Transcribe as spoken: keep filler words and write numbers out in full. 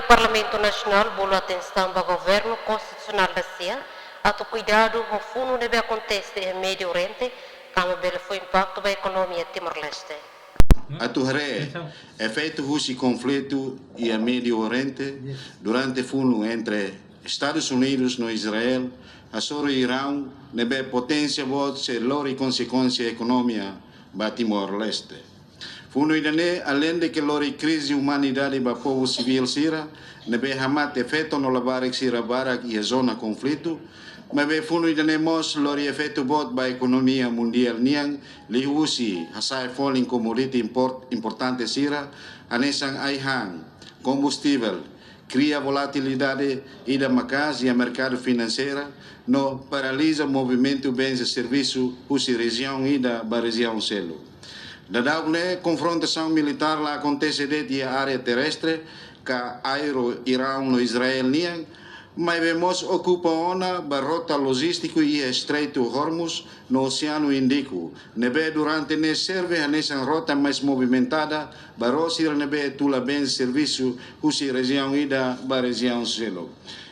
Parlamentu Nasionál bolu atensaun ba Governu Konstitusionál da sia atu kuidadu ho funu ne'ebé akontese iha Médiu Oriente, tanba bele fó impaktu ba ekonomia Timor-Leste. Atu haree efeitu husi konflitu iha Médiu Oriente durante funu entre Estadus Unidus no Israel hasoru Iraun, ne'ebé poténsia boot sei lori konsekuénsia ekonomia ba Timor-Leste. Funu ida-ne'e, aleinde ke lori krize umanidade ba povu sivíl sira ne'ebé hamate feto no labarik sira barak iha zona konflitu, maibé funu ida-ne'e mós lori efeitu boot ba ekonomia mundiál nian, liuhusi hasa'e folin komoditi import-, importante sira, hanesan ai-han, kombustivel, kria volatilidade ida maka'as iha merkadu finanseira, no paraliza movimentu bens i servisu husi rejiaun ida ba rejiaun seluk. Daudaun ne'e, konfrontasaun militár la akontese de'it iha área terrestre ka aéreu Iraun no Israel nian, maibé mós okupa ona ba rota lojístiku iha Estreitu Hormuz no Oseanu Índiku, ne'ebé durante ne'e serve hanesan rota mais movimentada ba ró sira ne'ebé tula bens i servisu husi rejiaun ida ba rejiaun seluk.